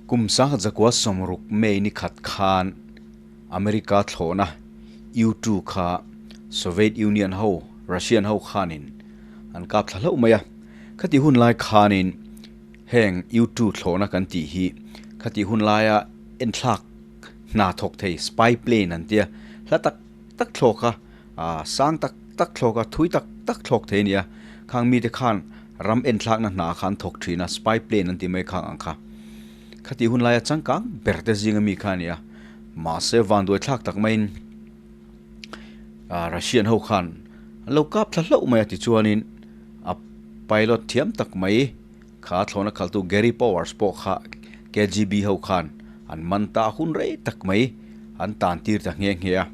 Kum 1960 May ni khat khan America thlawhna U-2 kha Soviet Union ho, Russian ho khanin an kap thla hlauh mai a. Khati hun lai khanin heng U-2 thlawhna kan tih hi khati hun laia enthlak hna thawk thei spy plane an tia hla tak tak thlawk a, sang tak tak thlawk a, thui tak tak thlawk thei a ni a. Khang mite khan ram enthlakna hna kha an thawk thin a, spy plane an ti mai khang ang kha. Khati hun laia changkang ber te zinga mi kha a ni a, mahse vanduai thlak tak maiin Russian ho khan an lo kap thla hlauh mai a tichuanin a pilot thiam tak mai kha thlawhna khaltu Gary Powers pawh kha KGB ho khan an man ta hun rei tak mai an tan tir ta nghe nghe a.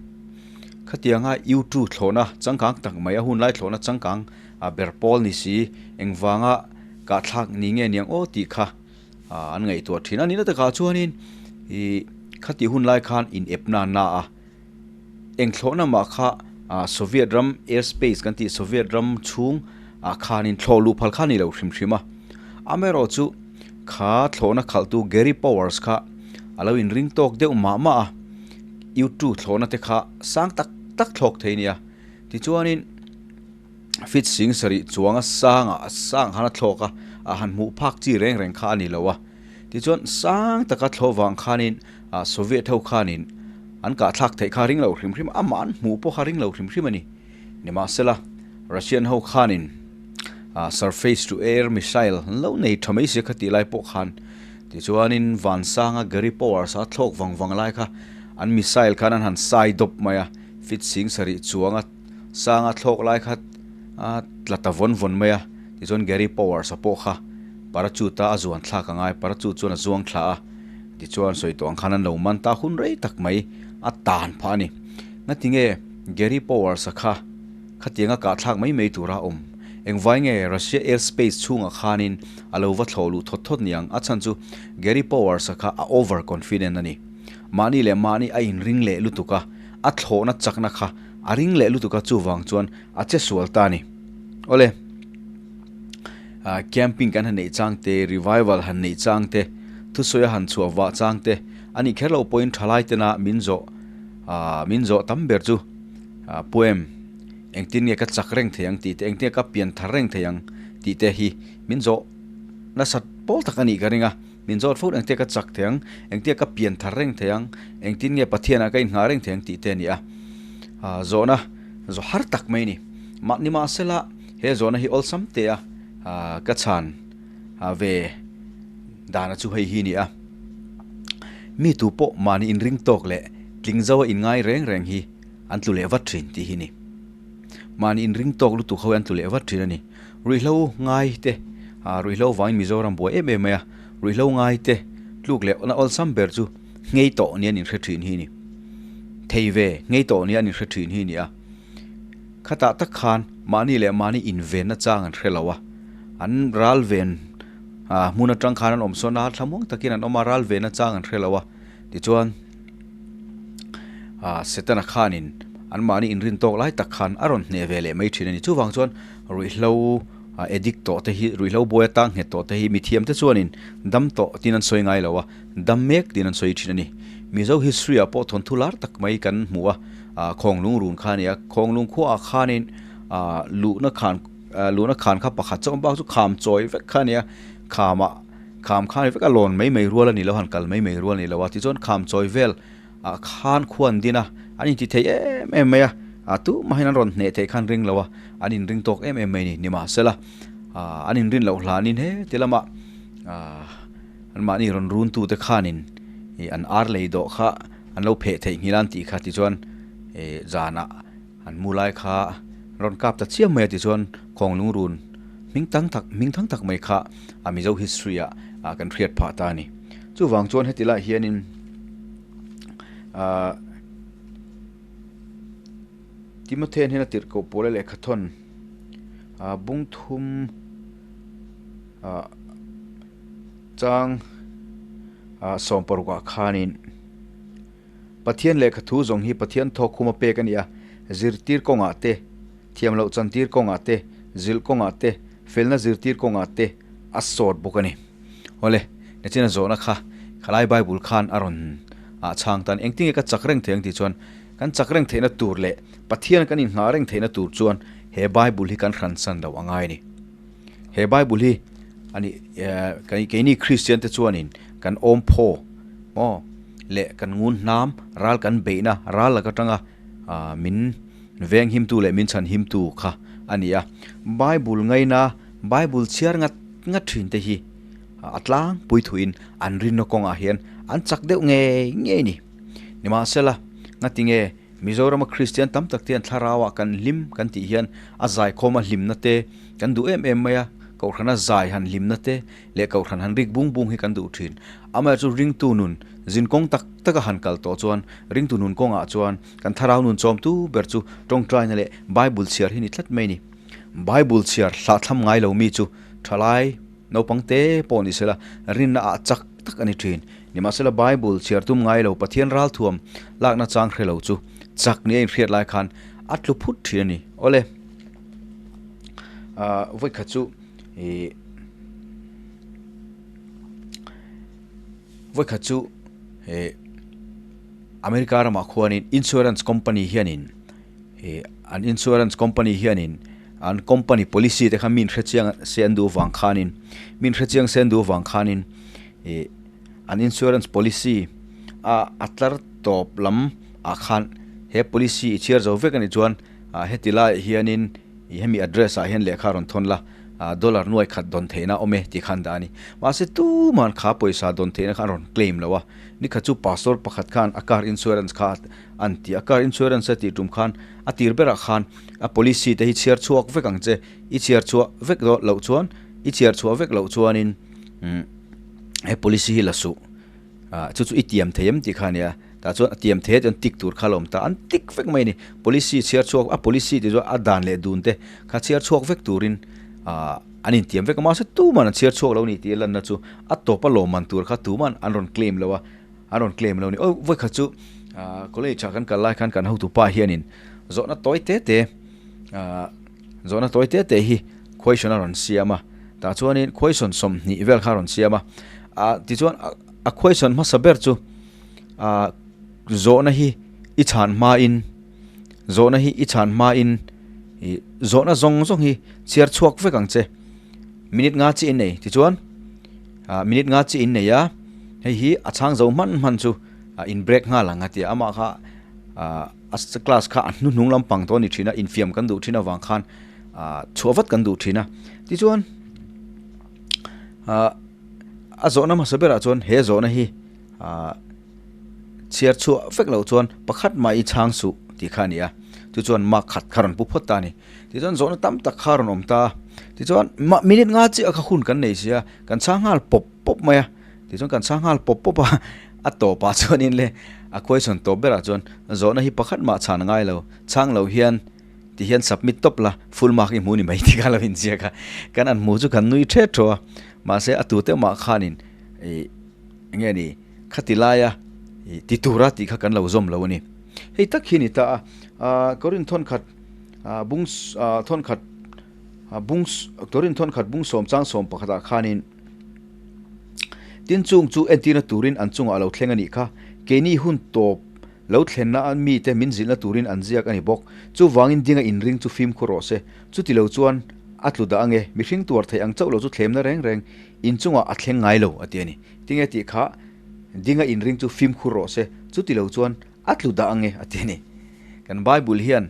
Khatianga U-2 thlawhna changkang tak mai a hunlai thlawhna changkang ber pawl ni si engvanga kahthlak ni nge niang aw tih kha an ngaihtuah thin a nihna takah chuanin ih khati hun lai khan in ep na na a eng thlawhna mah kha ah Soviet ram air space kan tih Soviet ram chhung ah khanin thlawh luh phal kha a ni lo hrim hrim a amaherawh chu kha thlawhna khalhtu Gary Powers kha a lo inring tawk deuh mah mah a U2 thlawhna te kha sang tak tak thlawk thei a ni a tichuanin. Fit sing sarih chuanga sangah sang khan a thlawk a, a han hmuh phak chi reng reng kha a ni lo a. Tichuan sang taka thlawh vang khanin Soviet ho khanin an kahthlak theih kha ring lo hrim hrim a, amah an hmuh pawh kha ring lo hrim hrim a ni. Nimahsela, Russian ho khanin surface to air missile an lo nei tha mai sia kha tih lai pawh khan tichuanin vansanga Gary Powers a thlawk vang vang lai kha an missile khan an han sai dawp mai a, fit sing sarih chuanga Sanga thlawk lai kha a tla ta vawn vawn mai a, tichuan Gary Powers a pawh kha parachute a a zuan thlak a ngai, parachute chuan a zuang thla a, tichuan sawi tawh ang khan an lo man ta hun rei tak mai a tan phah a ni. Ngatinge Gary Powers a kha khatianga kah thlak mai mai tura a awm? Engvai nge Russia airspace chhungah khanin a lo va thlawh luh thawt thawt niang? A chhan chu Gary Powers a kha a over confident a ni. Mahni leh mahni a inring leh lutuk a, a thlawhna chakna kha A ring leh lutuk a chuvang chuan a che sual ta a ni. Awle, camping kan han neih chang te, revival han neih chang te, thusawi a han chhuah vah chang te, a nih kher loh pawhin thalai tena min zawh, min zawh tam ber chu poem engtin nge ka chak reng thei ang tih te, engtin nge ka pian thar reng thei ang tih te hi min zawh nasat pawl tak a nih ka ring a. Min zawt fo engtia ka chak thei ang, engtia ka pian thar reng thei ang, engtin nge Pathianah ka inngah reng thei ang tih te a ni a. Zawhna zawh har tak mai a ni. Mah nimahsela he zawhna hi awlsam te a ka chhan ve dana chu hei hi a ni a. Mi tu pawh mahni inring tawk leh tling zo a inngai reng reng hi an tlu leh vat thin tih hi a ni. Mahni inring tawk lutuk ho hi an tlu leh vat thin a ni. Ruihhlo ngai te, ruihhlo vangin Mizoram buai em em mai a, ruihhlo ngai te tluk leh na awlsam ber chu nghei tawh nia an inhre thin hi a ni. Thei ve nghei tawh nia an inhre thin hi a ni a. Khatah tak khan mahni leh mahni invenna chang an hre lo a, an ral ven hmun atang khan an awm sawn a, thlamuang takin an awm a, ral venna chang an hre lo a, tichuan Setana khanin anmahni inrin tawk lai tak khan a rawn hneh ve leh mai thin a ni. Chuvang chuan ruihhlo addict tawh te hi, ruihhlo buai atang nghet tawh te hi mithiam te chuanin dam tawh tin an sawi ngai lo a, dam mek tin an sawi thin a ni. Mizo history ah pawh thawnthu lar tak mai kan hmu a, Khawnglung run kha a ni a, Khawnglung khuaah khanin luhna khan luhna khan kha pakhat chauh bak chu kham chawi vek kha a ni a, khamah kham khan vek a lawn mai mai rual a ni lo, han kal mai mai rual a ni lo a, tichuan kham chawi vel ah khan khua an din a, an inti thei em em mai a, ah tumahin an rawn hneh theih khan ring lo a, an inring tawk em em mai a ni, nimahsela ah an inrin loh hlanin heti lamah ah anmahni rawn run tute khanin ih an ar lei dawh kha an lo pheh theih nghilh a an tih kha tichuan ih zanah an mu lai kha rawn kap ta chiam mai a tichuan khawng lungrun hming tang tak hming thang tak mai kha a Mizo history ah ah kan hriat phah ta a ni. Chuvang chuan heti lai hianin ahh Timothea hian a tirh koh pawl a lehkha thawn ah bung thum ah chang ah sawm paruk ah khanin Pathian lehkha thu zawng hi Pathian thawk khum a pek a ni a, zirtir kawngah te, thiam loh chantir kawngah te, zilh kawngah te, felna zirtir kawngah te a sawt bawk a ni. Awle, nachina zawhna kha Khalai Bible khan a rawn ah chhang tan engtinge ka chak reng thei ang tih chuan kan chak reng theihna tur leh Pathian kan inngah reng theihna tur chuan he Bible hi kan hransan lo a ngai a ni. He Bible hi ani keini Kristian te chuanin kan awm phaw maw leh kan ngun hnam ral kan beihna ral lak atanga min veng himtu leh min chhan himtu kha a ni a. Bible ngaina Bible chhiar ngat ngat thin te hi a tlangpui thuin an rinna kawngah hian an chak deuh ngei ngei a ni. Nimahsela ngatinge Mizorama Kristian tam tak te hian thlarauah kan hlim kan tih hian a zaikhawma hlimna te kan duh em em mai a, Kohhrana zai han hlimna te leh Kohhran han rik bung bung hi kan duh thin. Amaherawhchu ringtu nun zinkawng tak taka han kal tawh chuan ringtu nun kawngah chuan kan thlarau nun chawmtu ber chu tawngtaina leh Bible chhiar hi ni tlat mai a ni. Bible chhiar hlahthlam ngai lo mi chu thalai naupang te pawh ni sela rinna ah chak tak a ni thin. Nimahsela Bible chhiar tum ngai lo Pathian ralthuam lakna chang hre lo chu chak ni a inhriat lai khan a tlu phut thin a ni. Awle, ah vawikhat chu ih vawikhat chu ih America ramah khuanin insurance company hianin ih an insurance company hianin an company policy te kha min hrechiang se an duh vang khanin min hrechiang se an duh vang khanin ih an insurance policy a a tlar tawp lam ah khan he policy i chhiar zo vek a nih chuan ah heti laiah hianin ih hemi address ah hian lehkha a rawn thawn la ah dollar nuai khat dawn theihna a awm e tih khan dah a ni mahse tuman kha pawisa dawn theihna kha an rawn claim lo a nikhat chu pastor pakhat khan a car insurance kha an ti a car insurance a tih tum khan a tir berah khan a policy te hi chhiar chhuak vek ang che i chhiar chhuah vek loh chuan i chhiar chhuah vek loh chuanin umm he policy hi la suh ah chu chu i tiam thei em tih kha a nia tah chuan a tiam thei a chuan tik tur kha a lo awm ta an tik vek mai a ni policy chhiar chhuak a policy tih chuan a dan leh dun te kha chhiar chhuak vek turin ah an intiam vek a mahse tuman an chhiar chhuak lo a ni tih a lanna chu a tawp a lawmman tur kha tuman an rawn claim lo a an rawn claim lo a ni aw vawikhat chu ah college ah kan kal lai khan kan hotupa hianin zawhna tawi te te ah Zawhna tawi te te hi question a rawn siam a, tah chuanin question 20 vel kha a rawn siam a, ah tichuan a question hmasa ber chu ah zawhna hi i chhan hmain zawhna hi i chhan hmain ih zawhna zawng zawng hi chhiar chhuak vek ang che minute nga chi in nei tichuan ah minute nga chi in nei a hei hi a chhang zo hman hman chu ah in break nghal ang a ti a amah kha ah. A class kha a hnuhnung lampang tawh a ni thin a, infiam kan duh thin avang khan ah chhuah vat kan duh thin a. Tichuan ah a zawhna hmasa berah chuan he zawhna hi ah chhiar chhuah vek loh chuan pakhat mah i chhang suh tih kha a ni a. Chu chuan mark khat kha rawn pu phawt ta a ni. Tichuan zawhna tam tak kha rawn awm ta a. Tichuan minute nga chiah kha hun kan nei sia, kan chhang nghal pawp pawp mai a. Tichuan kan chhang nghal pawp pawp a, a tawpah chuanin le a question tawp berah chuan zawhna hi pakhat mah chhan a ngai lo, chhang lo hian ti hian submit tawp la, full mark i hmu ni mai tih kha lo inziak a, kan an hmu chu kan nui thet tho a, mahse a tute mah khanin ih eng nge ni khati laia ih ti tura tih kha kan lo zawm lo a ni. Hei tak hi a ni ta a, ah Korin thawnkhat ah bung ah thawnkhat ah bung Korin thawnkhat bung sawm chang sawm pakhatah khanin, Tin chung chu entirna turin an chungah a lo thleng a nih kha. Keini hun tawp lo thlenna a mite min zilhna turin an ziak a ni bawk. Chuvangin dinga inring chu fimkhur rawh se. Chuti lo chuan a tlu dah ange, mihring tuar theih ang chauh lo chu thlemna reng reng in chungah a thleng ngai lo a ti a ni. Tinge tih kha dinga inring chu fimkhur rawh se, chuti lo chuan a tlu dah ange a ti a ni. Kan Bible hian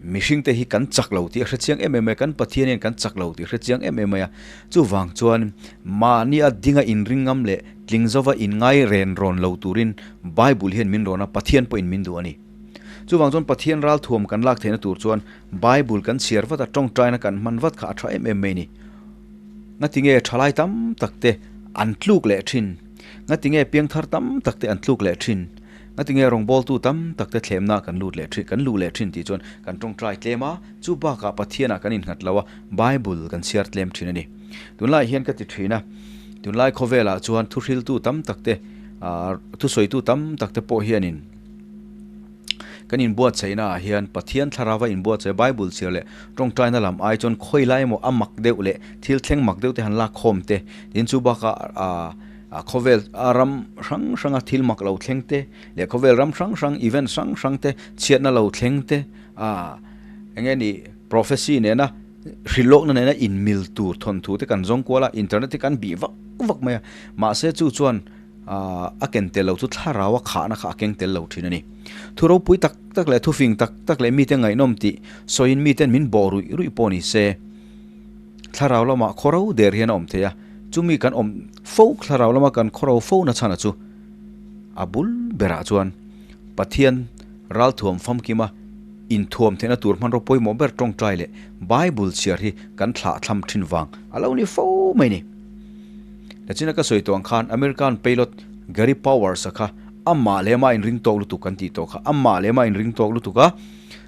mihringte hi kan chak lo tih a hre chiang em em mai a, kan Pathian hian kan chak lo tih a hre chiang em em mai a. Chuvang chuan mahnia dinga inring ngam leh tling zova inngai ren rawn lo turin Bible hian min rawn a, Pathian pawhin min duh a ni. Chuvang chuan Pathian ralthuam kan lak theihna tur chuan Bible kan chhiar vat a, tawngtaina kan hman vat kha a tha em em mai a ni. Ngatinge thalai tam takte an tluk leh thin? Ngatinge piangthar tam takte an tluk leh thin? Ngatinge rawngbawltu tam tak te thlemna kan lut leh thin, kan luh leh thin tih chuan kan tawngtai tlem a, chu bakah Pathianah kan innghat lo a, Bible kan chhiar tlem thin a ni. Tunlai hian ka ti thin a, tunlai khawvelah chuan thuhriltu tam tak te, thusawitu tam tak te pawh hianin kan inbuatsaihna ah hian Pathian thlarava inbuatsaih Bible chhiar leh tawngtaina lam ai chuan khawi lai emaw a mak deuh leh thil thleng mak deuh te han lak khawm te, tin chu bakah. A khawvel a ram hrang hranga thil mak lo thleng te leh khawvel ram hrang hrang event hrang hrang te chhiatna lo thleng te a eng nge ni prophecy nena hrilhlawkna nena inmil tur thawnthu te kan zawng kual a, internet hi kan bih vak vak mai a, mahse chu chuan a ken tel lo chu thlarau a khahna kha a keng tel lo thin a ni. Thu ropui tak tak leh thufing tak tak leh mite ngaihnawm tih sawiin miten min bawh ruih ruih pawh ni se thlarau lamah khawro der hian a awm thei a, chumi kan awm fo thlarau lama kan khawro fo na chhan a chu a bul berah chuan Pathian ralthuam famkima inthuam theihna tur hmanraw pawimawh ber tawngtai leh Bible chhiar hi kan thlah thlam thin vang a lo ni fo mai ni. Nachina ka sawi tawh ang khan American pilot Gary Powers a kha amah leh amah inring tawk lutuk kan tih tawh kha amah leh amah inring tawk lutuk a,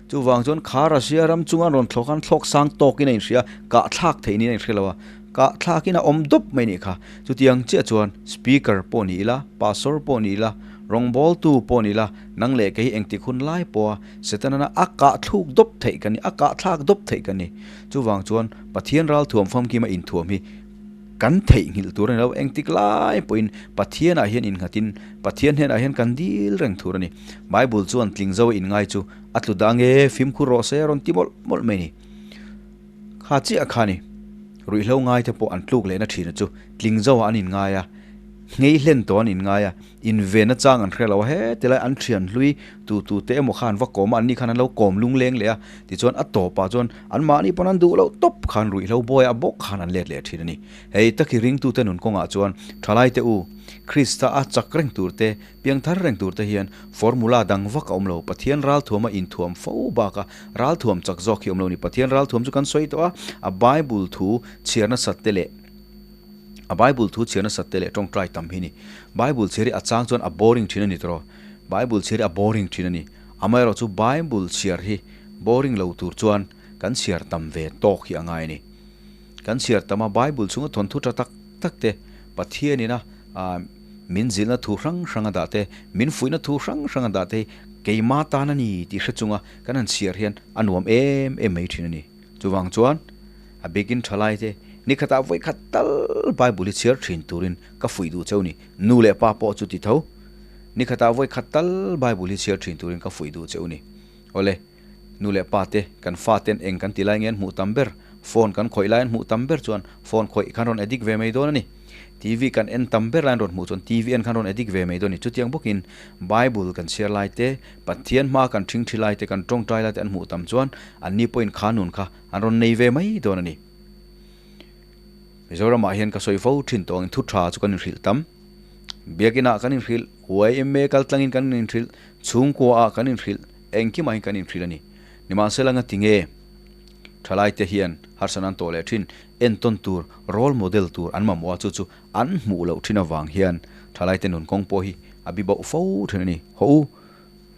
chuvang chuan kha Russia ram chunga rawn thlawh khan thlawk sang tawkin a inhria, kah thlak theih niin a inhre lo a, kah thlakin a awm dawp mai nih kha. Chutiang chiah chuan Speaker pawh ni ila, Pastor pawh ni ila, rawngbawltu pawh ni ila, nang leh kei engtik hun lai pawha Setana a kah thluk dawp theih kan ni, a kah thlak dawp theih kan ni. Chuvang chuan Pathian ralthuam famkima inthuam hi Kan theihnghilh tur a ni lo, engtik lai pawhin Pathianah hian innghatin Pathian hnenah hian kan dil reng tur a ni. Bible chuan tling zo inngai chu a tlu dah nge fimkhur rawh se a rawn ti mawlh mawlh mai a ni. Kha chiah kha a ni. Ruihhlo ngaite pawh an tluk lehna thin a chu tling zoah an inngai a, nghei hlen tawh an inngai a. Invenna chang an hre lo a, heti lai an thian hlui tu tu te emaw kha an va kawm a, anni khan an lo kawm lung leng leh a, tichuan a tawpah chuan anmahni pawn an duh loh tawp khan ruihhlo bawiah bawk khan an let leh thin a ni. Hei taki ringtute nun kawngah chuan thalaite u, Krista a chak reng tur te, piangthar reng tur te hian formula dang vak a awm lo, Pathian ralthuama inthuam fo baka ralthuam chak zawk hi a awm lo a ni. Pathian ralthuam chu kan sawi tawh a, a Bible thu chhiar nasat te leh, A Bible thu chhiar nasat te leh tawngtai tam hi ni. Bible chhiar hi a chang chuan a boring thin a ni tawh. Bible chhiar hi a boring thin a ni. Amaherawh chu Bible chhiar hi boring lo tur chuan kan chhiar tam ve tawk hi a ngai a ni. Kan chhiar tam a Bible chhunga thawnthu tha tak tak te, Pathianin a min zilhna thu hrang hrang a dah te, min fuihna thu hrang hrang a dah te hi keima tan a ni tih hre chunga kan han chhiar hian a nuam em em mai thin a ni. Chuvang chuan a bikin thalai te ni khatah vawi khat tal Bible hi chhiar thin turin ka fuih duh cheu ni. Nu leh pa pawh chu ti tho. Ni khatah vawi khat tal Bible hi chhiar thin turin ka fuih duh cheu ni. Awle, nu leh pa te kan fa ten eng kan ti lai nge an hmuh tam ber? Phone kan khawih lai an hmuh tam ber chuan phone khawih khan rawn addict ve mai dawn a ni. TV kan en tam ber lai an rawn hmuh chuan TV en khan rawn addict ve mai dawn a ni. Chutiang bawkin Bible kan chhiar lai te, Pathian hma kan ṭhingṭhi lai te, kan ṭawngṭai lai te an hmuh tam chuan anni pawhin kha nun kha an rawn nei ve mai dawn a ni. Mizoramah hian ka sawi fo ṭhin tawh angin thu ṭha chu kan inhrilh tam. Biakinah kan inhrilh, YMA kaltlangin kan inhrilh, chhungkuaah kan inhrilh, engkimah hian kan inhrilh a ni. Nimahsela ngati nge ṭhalaite hian harsatna an tawh leh ṭhin, entawn tur, role model tur an mamawh a, chu chu an hmuh loh ṭhin avang hian ṭhalaite nun kawng pawh hi a bi bauh fo ṭhin a ni. Haw u,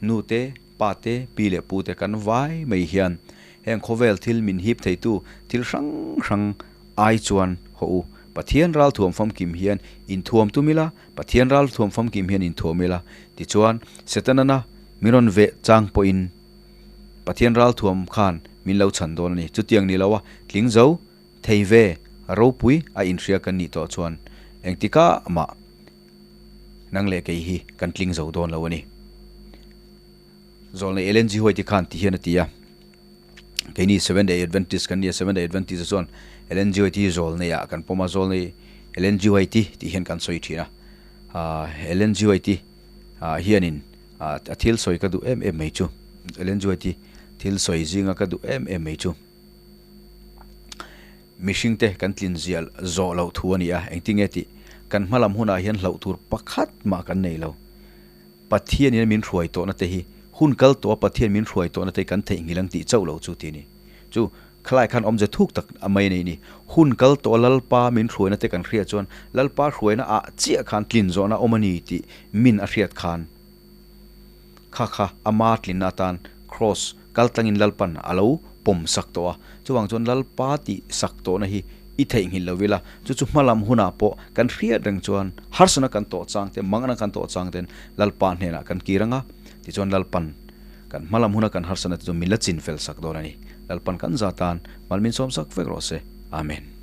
nu te, pa te, pi leh pu te kan vai mai hian heng khawvel thil min hip theitu thil hrang hrang ai chuan haw u, Pathian ralthuam famkim hian inthuam tum ila, Pathian ralthuam famkim hian inthuam ila, tichuan Setanana min rawn veh chang pawhin Pathian ralthuam khan min lo chhan dawn a ni. Chutiang ni lo a, tling zo thei ve ropui a inhria kan nih tawh chuan engtikah mah nang leh kei hi kan tling zo dawn lo a ni. Zawlnei Ellen G. White khan ti hian a ti a, Keini Seventh Day Adventist kan ni a, Seventh Day Adventist chuan Ellen G. White hi zawlnei ah kan pawm a, zawlnei Ellen G. White tih hian kan sawi thin a. Ellen G. White hianin a thil sawi ka duh em em mai chu, Ellen G. White thil sawi zinga ka duh em em mai chu, Mihringte kan tlin zial zawh loh thu a ni a, engtinge tih kan hma lam hunah hian hlauh tur pakhat mah kan nei lo. Pathianin min hruai tawhna te hi hun kal tawha Pathian min hruai tawhna te hi kan theihnghilh ang tih chauh lo chu ti a ni. Chu khalai khan awmze thuk tak a mai a nei ni. Hun kal tawha Lalpa min hruaina te kan hriat chuan Lalpa hruaina ah chiah khan tlin zawhna awm a ni tih min a hriat khan kha kha ama tlinna atan Kraws Kaltlangin Lalpan a lo pawm sak tawh a, chuvang chuan Lalpa tih sak tawhna hi i theihnghilh lo ila, chu chu hmalam hunah pawh kan hriat reng chuan harsana kan tawh chang te, mangana kan tawh chang ten Lalpa hnenah kan kir ang a, tichuan Lalpan kan hmalam huna kan harsana te chu min la chin fel sak dawn a ni. Lalpan kan za tan mal min sawm sak vek rawh se. Amen.